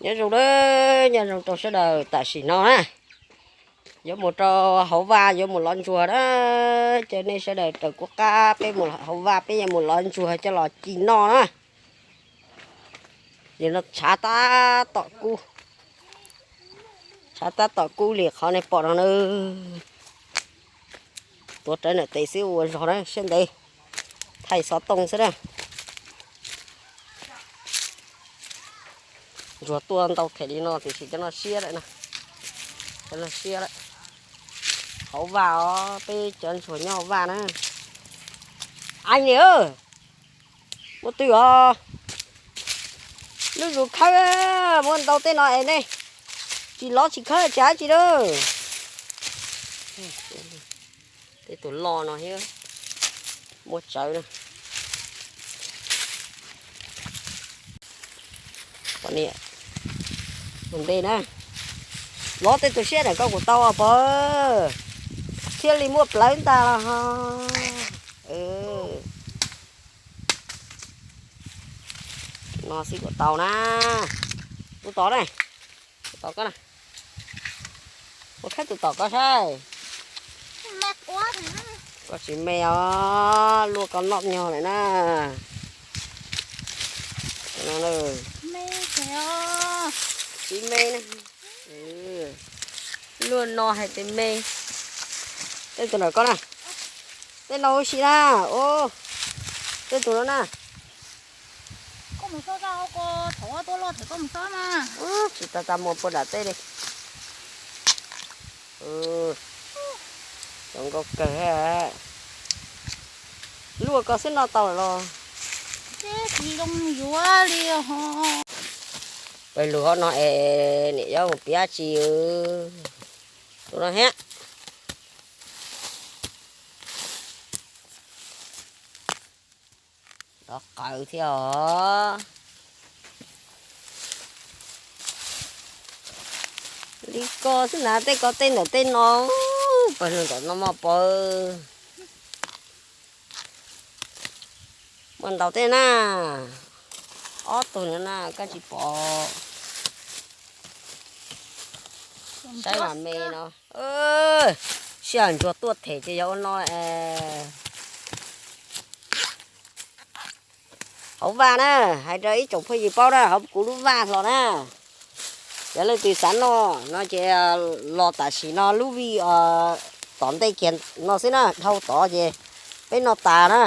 Nyob zoo na, nyob zoo rau sawv daws tam sim no na. Yuav mus rau hauv vaj yuav mus lov ntsuag na. Ces nej sawv daws raws kuv qab peb mus hauv vaj peb yuav mus lov ntsuag coj los ci noj na. Nim no tshav tab tom kub, tshav tab tom kub li qhov nej pom no na. Tuav rawv ntawm tes xwb ua zog na siab ntev, thaij xov tooj xwb na. Ntsuag tuaj ntau them li no tiam sis cov no siab lawm na, cov no siab lawm. Hauv vaj os, peb cov ntsuag nyob hauv vaj na. Ai niam, muaj twg os? Lub zus khawb, muaj ntau tej no es nej tsis lov tsis khawb tsis hais tsis na. Tej tus loj no thiab, muaj tsawv na. Poj niam mus nte na, lov tej tus siab ntawm koj kuj tau pog, thiaj li muaj plawv ntag los ho. No xwb kuj tau na. Tus tod na, tus tod koj na, ua khawb tus tom koj saib. Koj tsis me os, luaj koj noj nyog lawm na. Tsis me na. Luaj no hais tias me. Tej tus ntawm koj na, tej no ua si na. Tej tus no na. Tsis tas tas mus puag nram tej li. Cov nkauj kawg. Luaj koj xwb noj tau los. Pawg lug hov no es niam yuav mus piav tsi? Tus no thiab. Rov qawv thiab os. Li ko xwb na, tej ko tej ntawm tej no, pawg lug ntawm no mog pawg. Muaj ntau tej na, ob tug no na koj tsis pom. Saib mas me no. Sij hawm ntsuag tuaj them ces yog ua no. Hauv vaj na, hais rau ib tsoom phooj ywg paub na, hauv kuv lub vaj hlo na. Yog leej twg xav noj no ces los tam sim no lub vij tom ntej kiag no xwb na, dhau tod ces peb noj tas na.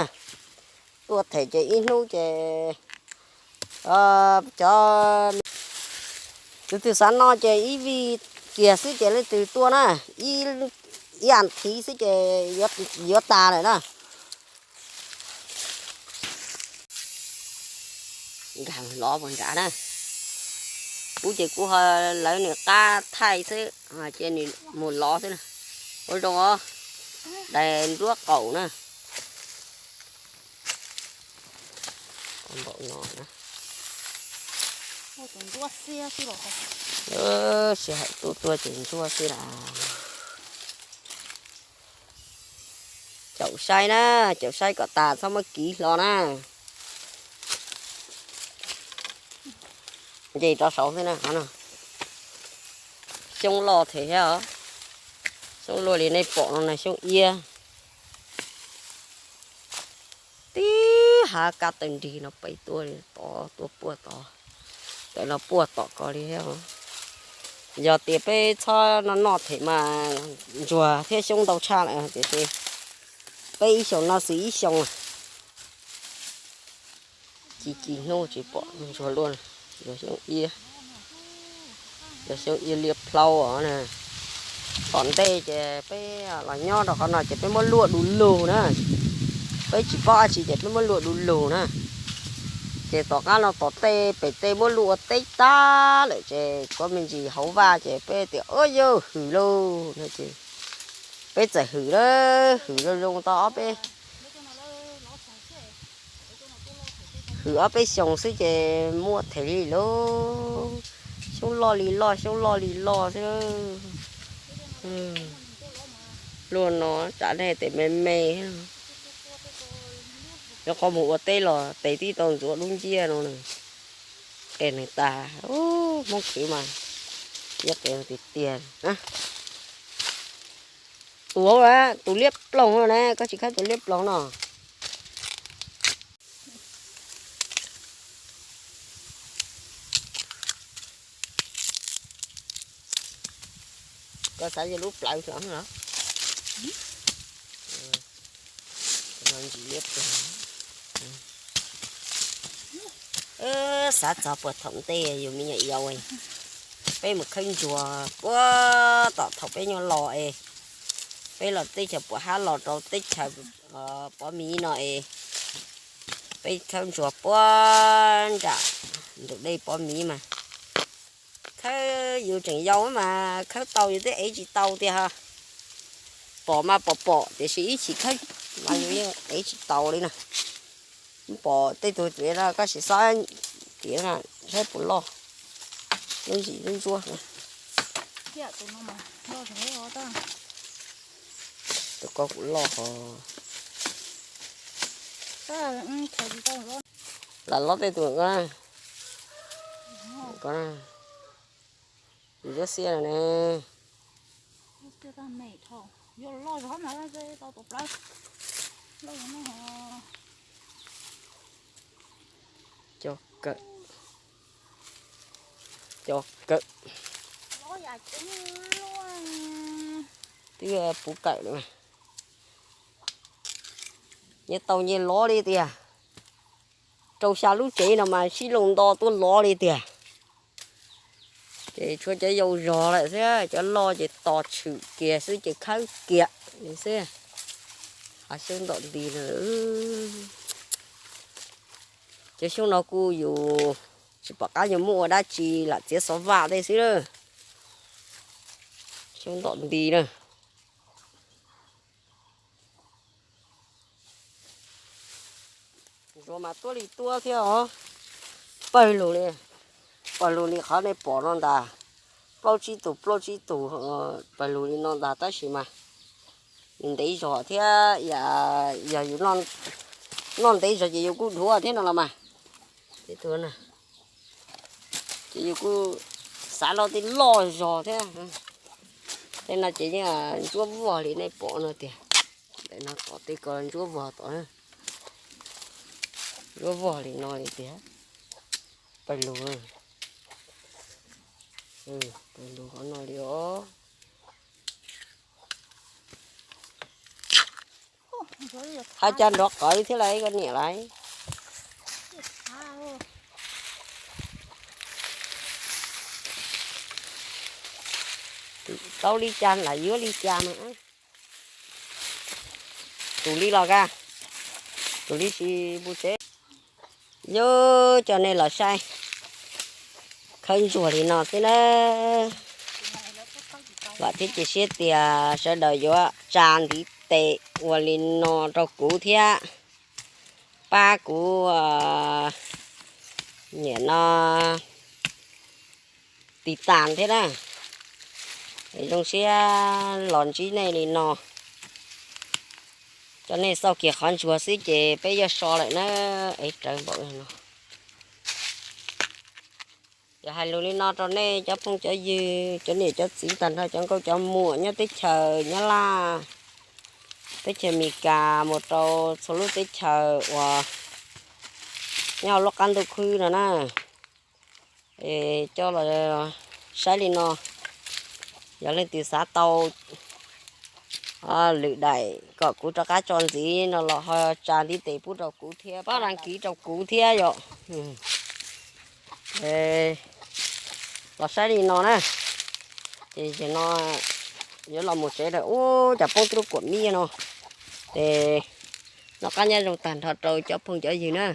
Tuaj them ces ib hnub ces cov tus twg xav noj ces ib vij kiag xwb ces leej twg tuaj na, ib as thiv xwb ces yuav tas lawm na. Nkag lov puag nrad na. Kuv ces kuv ho lawv nws qab thaij xwb, ces nws mus lov xwb na. Ua zoo os, dais nruab qaum na. Npaum no na. Sij hawm tuaj tuaj ces ntsuab xwb las. Caum saib na, caum saib kom tas txhob muab kiv hlo na. Nce rov saud xwb na. Xyoob loj thiab os. Xyoob luaj li nej pom no na, xyoob iab. Tib hav kab taw nrig no pem tuaj li tod, tuaj puag tod. Ntawm no puag tom ko li thiab. Yog tias peb txhob noj noj them mas ntsuag thiab xyoob ntau tshaj lawm tiam sis peb ib xyoos no xwb ib xyoos. Ci ci hnub tsis pom ntsuag luaj. Yog xyoob iab, yog xyoob iab liab plhaub os na. Tom ntej ces peb los nyob rau qhov no ces peb muab luaj du lug na. Peb tsis paub dab tsi ces peb muab luaj du lug na. Ces tom qab no tom tej pem tej muab luaj ua teb tag lawm ces tshuav me ntsis hauv vaj ces peb tias, ua yawg hwm lauj no ces peb txawm hwm lawm, hwm zoo zoo tau ob peb, hwm ob peb xyoos xwb ces muaj them li lauj. Xyoob loj li loj, xyoob loj li loj xwb. Luaj no tsam nej tes me me, yuav qhov mus ua teb los tes tib tau ntxuav dub nciab no, qe neeg tas. Hmoob khwv mas iab qev tiag tiag. Tus hauv a, tus liab ploog no na, koj tsis khawb tus liab ploog no. Koj xav yog lub plawv los? Ntsis liab ploog. Xav txog puag thaum ntej yus me nyuam yaus, peb mus khawb ntsuag puag tom thaum peb nyuam los es, peb los teb chaws Puam Hab los rau teb chaws Pov Miv no es, peb khawb ntsuag puag nram ntug dej Pov Miv mas, khawb yus tseem yau mas khawb tau, yus twb ev tsis tau tiag. Pom mas pom pom tiam sis ib chim khawb mas yus yeej ev tsis tau li na. Pom tej tug tiav no koj sim xob tiav na, saib puas loj. Lub ntsis lub ntsuab. Tus ko kuj loj hos. Lam lob tej tus ko, ko ntsuab xiab no ne. Cov kawm, cov kawm. Twb puv kawm lawm. Nyias tau nyias lov li tiag. Rau xya lub tsev no mas sib laug nto tuaj lov li tiag. Ces tshuav cov yau zog lawm xwb, cov loj ces tos tshwm kiag xwb ces khawb kiag li xwb. Hav xyoob ntom nti no. Cov xyoob no kuj yus tsis pom qab yus muab ua dab tsi, lam txiav xov vaj tej xwb na. Xyoob ntom nti na. Ntsuag mas tuab li tuab thiab os. Pawg lug li, pawg lug li qhov nej pom no ntag. Plaub tsib tus, plaub tsib tus, pawg lug li no ntag tab sis mas nws ntev zog thiab, yog yus noj ntev zog ces yus kuj dhuav thiab no los mas. Ces yus kuj xav los tej loj zog thiab. Tej no ces yeej ntsuab vog li nej pom no tiag. Ntawm no tom tej ko ntsuab vog tom, ntsuab vog li no li tiag. Pawg lug, pawg lug qhov no li os. Haj ca nrov qawv thiab lauj koj niam lauj. Tau li cas lam yuav li cas mas. Tus li los ka, tus li tsis mus tsev. Yog coj nej los saib khawb ntsuag li no xwb na. Vam thiab cia siab tias sawv daws yuav tsa ntiv tes ua li no rau kuv thiab pab kuv niam no tiv tas thiab na. Zoo siab los ntsib nej li no. Coj nej xauj kiag qhov ntsuag xwb ces peb yuav so lawm na. Es rawv npaum no. Yog hais lus li no rau nej cov phooj cov ywg, cov niam cov txiv tag nrho cov nkauj cov muam nyob teb chaws Nyab Laj, teb chaws Amelikas mus rau txhua lub teb chaws uas nyob hauv lub qab ntuj khwb no na. Coj los saib li no, yog leej twg xav tau lwm daim kom kuv rov qab tso ntxiv no los ho tsa ntiv tes pub rau kuv thiab pab đăng ký rau kuv thiab yom. Los saib li no na. Ces no yuav los mus tsev lawm, ub cas poob tub kuam miv no. Es noj qab nyob zoo tag nrho rau cov phooj cov ywg na.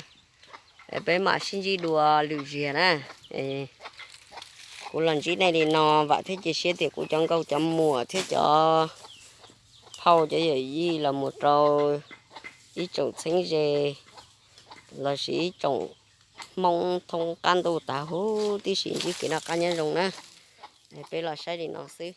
Peb mam sib ntsib dua lwm zaus na. Kuv los ntsib nej li no vam thiab cia siab tias kuv cov nkauj cov muam thiab cov phauj cov yawm yij los mus rau ib tsoom txheeb ze lossis ib tsoom Hmoob thoob qab ntuj tas huv tib si ntsib kev noj qab nyob zoo na. Peb los saib li no xwb.